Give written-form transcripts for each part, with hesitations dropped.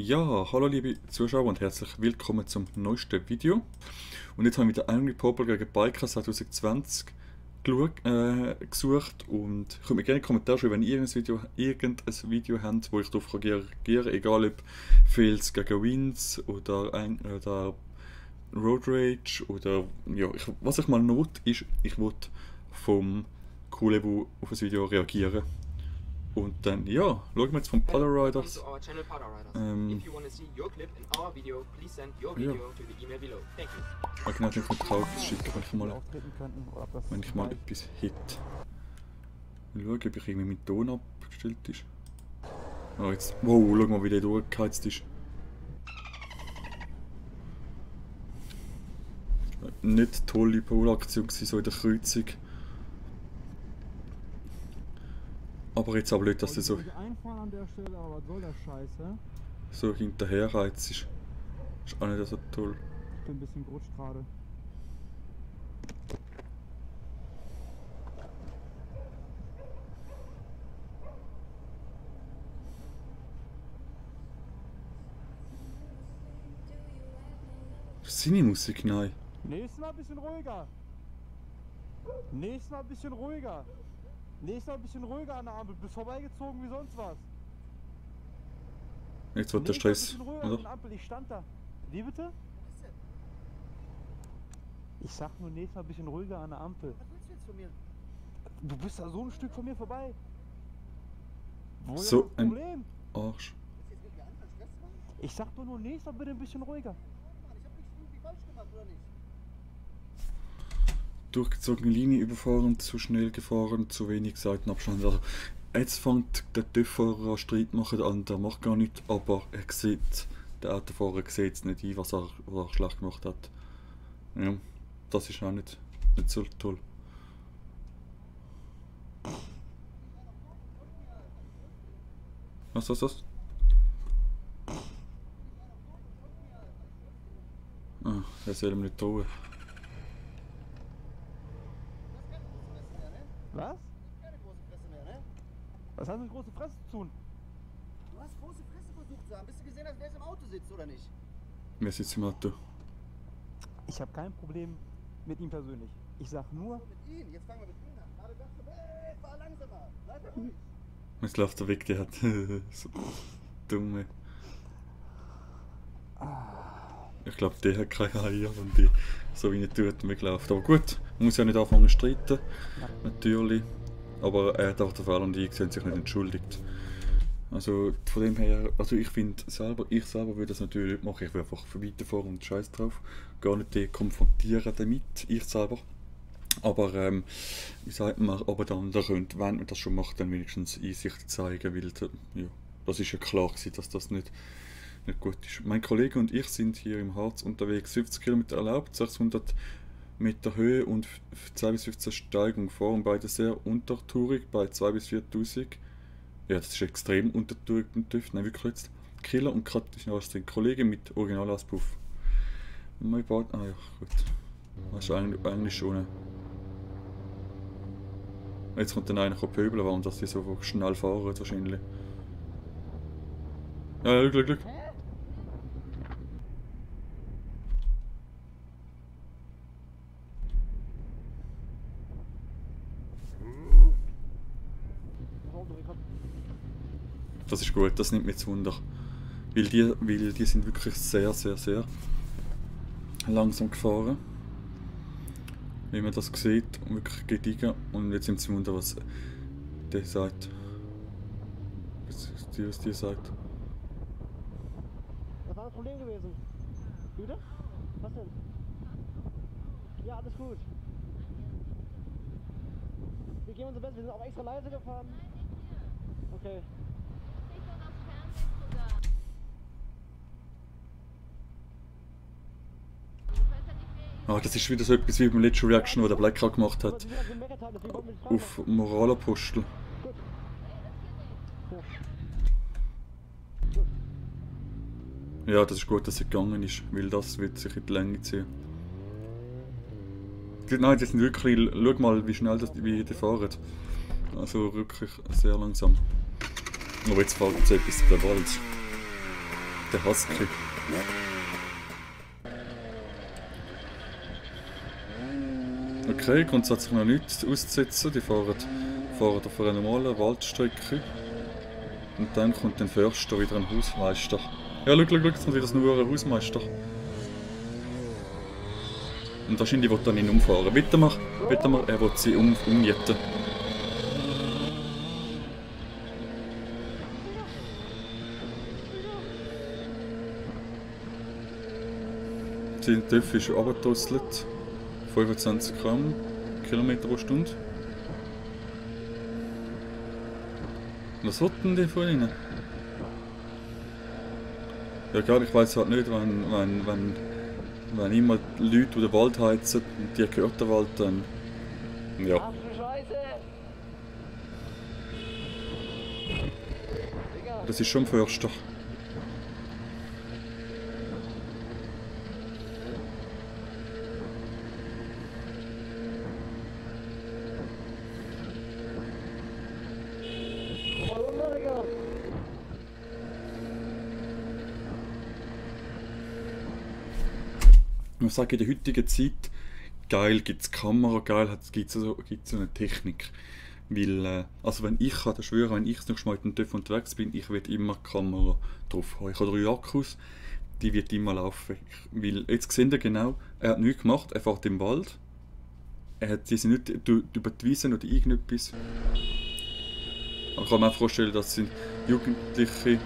Ja, hallo liebe Zuschauer und herzlich willkommen zum neuesten Video. Und jetzt habe ich wieder Angry Popel gegen Biker 2020 gesucht und könnt mir gerne in die Kommentare schreiben, wenn ihr irgendein Video habt, wo ich darauf reagiere, egal ob Fails gegen Wins oder Road Rage oder ja, was ich mal noch will, ist, ich will vom Kulebu auf das Video reagieren. Und dann, ja, schauen wir jetzt von Polariders. Ja. Ich kann natürlich von Traut schicken, wenn ich mal etwas hit. Mal schauen, ob ich irgendwie mit Ton abgestellt ist. Oh, jetzt, wow, schau mal, wie der durchgeheizt ist. Nicht tolle Polaktion so in der Kreuzung. Aber jetzt aber nicht, dass er so einfahren an der Stelle, aber was soll der Scheiß, hä? So hinterher reizt ist auch nicht so toll. Ich bin ein bisschen gerutscht gerade. Seine Musik, nein. Nächstes Mal ein bisschen ruhiger. Nächstes Mal ein bisschen ruhiger. Nächstes Mal ein bisschen ruhiger an der Ampel. Bist vorbeigezogen wie sonst was. Jetzt wird der Stress, oder? Ampel. Ich stand da. Wie bitte? Ich sag nur nächstes Mal ein bisschen ruhiger an der Ampel. Was willst du jetzt von mir? Du bist da so ein Stück von mir vorbei. Wo ist so das ein Problem? Arsch. Ich sag nur nächstes Mal bitte ein bisschen ruhiger. Ich hab nichts irgendwie falsch gemacht, oder nicht? Durchgezogene Linie überfahren, zu schnell gefahren, zu wenig Seitenabstand. Also, jetzt fängt der TÜV-Fahrer an Streit machen an, der macht gar nichts, aber er sieht, der Autofahrer sieht es nicht ein, was er schlecht gemacht hat. Ja, das ist auch nicht so toll. Was? Ah, er soll ihm nicht trauen. Was? Keine große Fresse mehr, ne? Was hat mit große Fresse zu tun? Du hast große Fresse versucht zu haben. Bist du gesehen, als wer im Auto sitzt, oder nicht? Wer sitzt im Auto? Ich habe kein Problem mit ihm persönlich. Ich sag nur, So mit ihm. Jetzt fangen wir mit ihm an. Gerade dachte ich, hey, fahr langsamer. Bleib ruhig. Jetzt läuft er weg, der hat so dumme. Ich glaube, der hat keine Eier und die so wie er tut wegläuft. Aber gut, man muss ja nicht anfangen zu streiten. Natürlich. Aber er hat auch den Fall und die haben sich nicht entschuldigt. Also von dem her, also ich finde selber, ich selber würde das natürlich nicht machen. Ich würde einfach weiterfahren und Scheiß drauf. Gar nicht die konfrontieren damit, ich selber. Aber wie sagt man, aber der andere könnte, wenn man das schon macht, dann wenigstens Einsicht zeigen, weil ja, das ist ja klar gewesen, dass das nicht gut ist. Mein Kollege und ich sind hier im Harz unterwegs, 50 km erlaubt, 600 Meter Höhe und 2 bis 15 Steigung fahren, beide sehr untertourig bei 2 bis 4'000. Ja, das ist extrem untertourig beim TÜV, nein wirklich jetzt. Killer und gerade ist ein Kollege mit Originalauspuff. Mein Bad, ah ja, gut. Das ist eigentlich schon. Jetzt kommt dann einer pöbeln, warum dass die so schnell fahren wahrscheinlich. Ja, Glück. Das ist gut, das nimmt mich zu Wunder. Weil die sind wirklich sehr langsam gefahren. Wie man das sieht, wirklich gediegen. Und jetzt nimmt es Wunder, was der sagt. Was die sagt. das war das Problem gewesen. Wieder? Was denn? Ja, alles gut. Wir geben unser Bestes, wir sind auch extra leise gefahren. Okay. Ah, das ist wieder so etwas wie beim letzten Reaction, wo der Blackout gemacht hat. Auf Moralapostel. Ja, das ist gut, dass er gegangen ist, weil das wird sich in die Länge ziehen. Nein, die sind wirklich, schau mal, wie schnell wie die fahren. Also wirklich sehr langsam. Aber jetzt fällt jetzt etwas der Wald. Der Husky. Okay, grundsätzlich noch nichts auszusetzen. Die fahren auf einer normalen Waldstrecke. Und dann kommt ein Förster, wieder ein Hausmeister. Ja, schau, jetzt kommt wieder nur ein Hausmeister. Und wahrscheinlich will er ihn umfahren. Bitte mal, er will sie ummieten. Die TÜV ist runtergedrosselt. 25 Kilometer pro Stunde. Was hat denn die von ihnen? Ja klar, ich weiss halt nicht, wenn immer Leute, die den Wald heizen, und die gehört der Wald, dann... Ja. Ach du Scheiße! Das ist schon ein Förster. Ich sage, in der heutigen Zeit, geil gibt es Kamera, geil gibt es so eine Technik. Weil, also wenn ich kann schwören, wenn ich das nächste Mal mit dem TÜV unterwegs bin, ich will immer die Kamera drauf haben. Ich habe 3 Akkus, die wird immer laufen. Weil, jetzt seht ihr genau, er hat nichts gemacht, er fährt im Wald. Die sind nicht über die Wiese oder irgendetwas. Aber ich kann mir auch vorstellen, dass sind Jugendliche.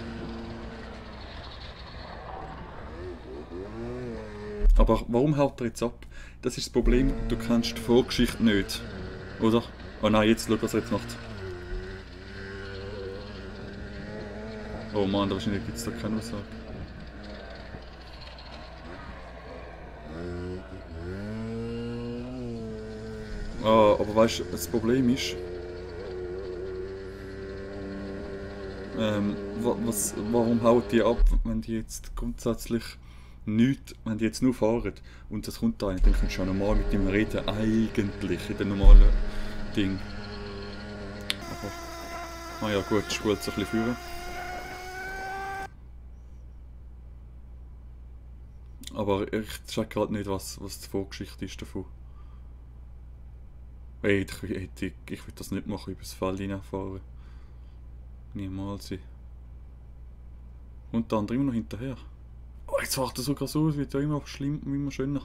Aber warum haut er jetzt ab? Das ist das Problem, du kennst die Vorgeschichte nicht. Oder? Oh nein, jetzt schau, was er jetzt macht. Oh Mann, wahrscheinlich gibt es da keine Aussage. Ah, aber weißt du, das Problem ist... warum haut die ab, wenn die jetzt grundsätzlich... Nichts, wenn die jetzt nur fahren und das kommt da rein, dann kannst du auch normal mit ihm reden, eigentlich, in den normalen Ding. Aber, ja gut, spult es ein bisschen führen. Aber ich check halt nicht, was die Vorgeschichte ist davon. Ey, ich will das nicht machen, über das Feld hineinfahren. Niemals. Und der andere immer noch hinterher. Oh, jetzt macht er sogar so, es wird ja immer schöner.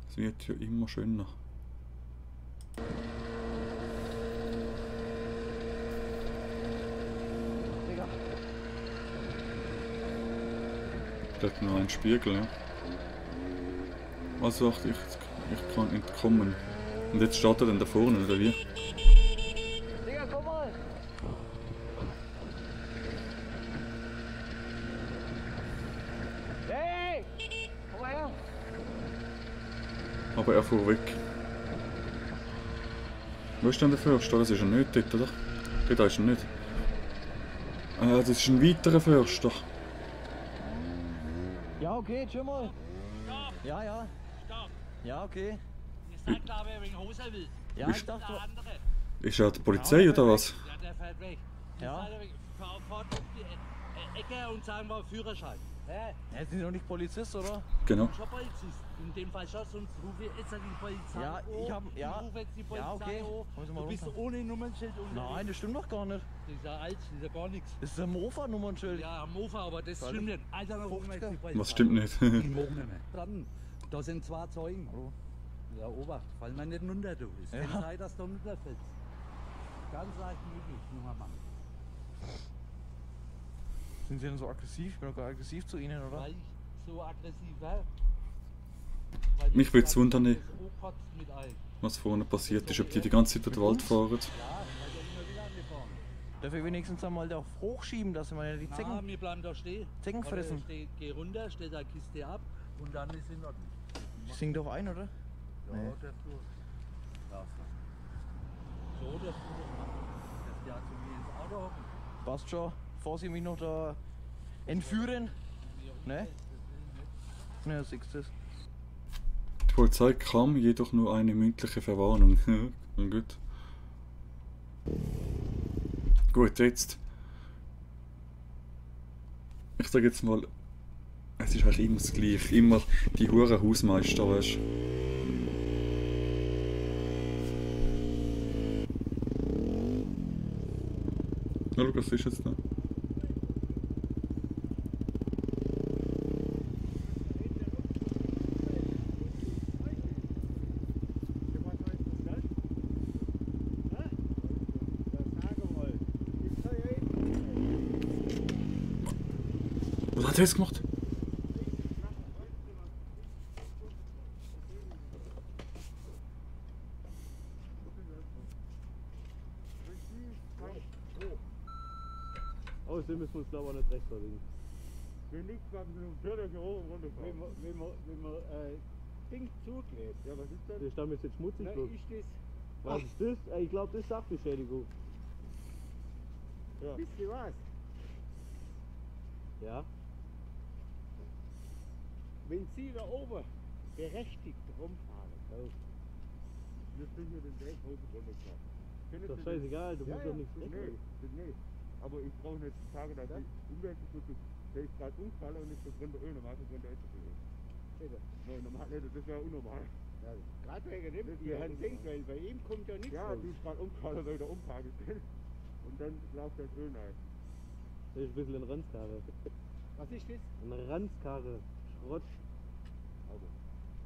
Es wird ja immer schöner. Da hat noch einen Spiegel, ja. Also ich kann entkommen. Und jetzt steht er dann da vorne, oder wie? Digga, komm mal! Hey! Komm mal her! Aber er fuhr weg. Wo ist denn der Förster? Das ist er nicht dort, oder? Dort ist er nicht. Ah, das ist ein weiterer Förster. Ja, okay, schon mal. Stopp! Ja, ja. Stopp! Ja, okay. Ihr seid klar, wer wegen Hose will. Ja, Ist- ich dachte. Der andere. Ist er die Polizei oder was? Ja, der fährt weg. Ja. Ihr seid weg. Fahrt um die Ecke und sagen wir Führerschein. Hä? Ja, Sie sind doch nicht Polizist, oder? Genau. Schon Polizist. In dem Fall schon, sonst rufe ich jetzt die Polizei Ja, an. ich hab- ja. Ich rufe jetzt die Polizei Ja, okay. an. Kommen Sie mal Du bist runter. ohne Nummernschild unterwegs. Nein, das stimmt doch gar nicht. Dieser alt, dieser gar nichts. Das ist ein Mofa-Nummernschild. Ja, Mofa, aber das Soll stimmt ich? nicht. Alter, dann rufen wir jetzt die Polizei. Was stimmt nicht? Die mogen nicht mehr. Dran. Da sind 2 Zeugen. Oh. Ja, Obacht, fall mal nicht runter, du. Es Ja. kann sein, dass du runterfällst. Ganz leicht möglich, junger Mann. Sind Sie denn so aggressiv? Ich bin doch gar aggressiv zu Ihnen, oder? Weil ich so aggressiv war. Mich würde es wundern, mit ein. was vorne passiert ist, ob die ganze Zeit durch den Wald fahren. Ja, weil der immer wieder angefahren. Darf ich wenigstens einmal da hochschieben, dass wir die Na, Zecken... wir bleiben da stehen. Zecken Oder fressen. Geh runter, stell da Kiste ab und dann ist in Ordnung. Ich sing doch ein, oder? Ja, Nee. das du. Ja, so, dass du das machst. Dass die zu mir ins Auto hocken. Passt schon. Bevor Sie mich noch da entführen. Ne? Ja, siehst du das. Die Polizei kam jedoch nur eine mündliche Verwarnung. Ja, gut. Gut, jetzt. ich sage jetzt mal, es ist halt immer das Gleiche. Immer die huren Hausmeister, weißt du. Ja, schau, was ist jetzt da? Was hat er jetzt gemacht? Außerdem müssen wir uns glaube ich auch nicht rechtfertigen. Wenn nichts machen, sind wir völlig hier oben runterfahren. Wenn man Ding zuklebt. Ja, was ist das? Der Stamm ist jetzt schmutzig. Na, bloß. ist das? Was ist das? Ich glaube, das ist Sachbeschädigung. Ja. Wisst ihr was? Ja? Wenn Sie da oben berechtigt rumfahren, wir sind hier den Weg runtergefahren. Ist doch scheißegal, du musst doch nichts Nee, nee. Aber ich brauche nicht sagen, dass ich Umweltschutz, der ist gerade umgefallen und ist so drin der Öl, normal drin der Öl. Nein, normal nicht, das wäre unnormal. Ja, gerade wegen dem, ihr habt denkt, weil bei ihm kommt ja nichts. Ja, die ist gerade umgefallen, weil der umgefallen ist. Und dann läuft das Öl rein. Das ist ein bisschen eine Ranzkarre. Was ist das? Eine Ranzkarre. Schrott. Also,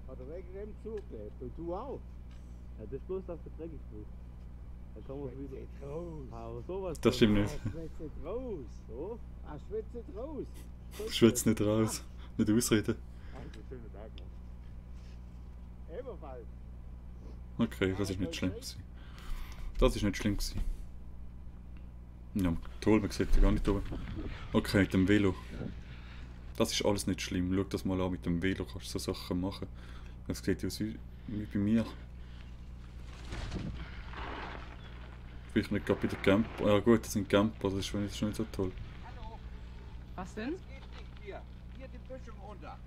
hat er wegen dem zugelebt und du auch? Ja, das ist bloß, dass du dreckig bist. Da kommen wir wieder. Schwitzt raus. Aber sowas. Das stimmt nicht. Schwitzt raus. So? Schwitzt raus. Schwätz nicht raus. Nicht ausreden. Also, schönen Tag noch. Ebenfalls. Okay, das ist nicht schlimm gewesen. Das ist nicht schlimm gewesen. Ja, toll, man sieht ja gar nicht oben. Okay, mit dem Velo. Das ist alles nicht schlimm. Schau das mal an, mit dem Velo kannst du so Sachen machen. Das sieht ja aus wie bei mir. Vielleicht nicht gerade bei der Camper. Ja gut, das sind Camper, das ist schon nicht so toll. Hallo, Was denn? das geht nicht hier. Hier die Böschung runter.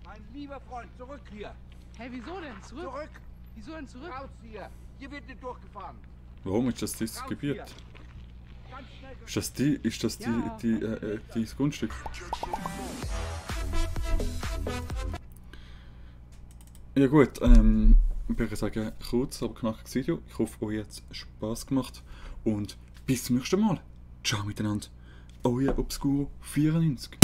Mein lieber Freund, zurück hier. Hey, wieso denn? Zurück? Zurück. Wieso denn zurück? Raus hier. Hier wird nicht durchgefahren. Warum ist das dieses Raus Gebiet? hier. Ganz schnell. Ist das das Grundstück? Ja gut, ich würde sagen, kurz, aber knackiges Video. Ich hoffe, euch hat es Spass gemacht und bis zum nächsten Mal. Ciao miteinander. Euer Obscuro 94.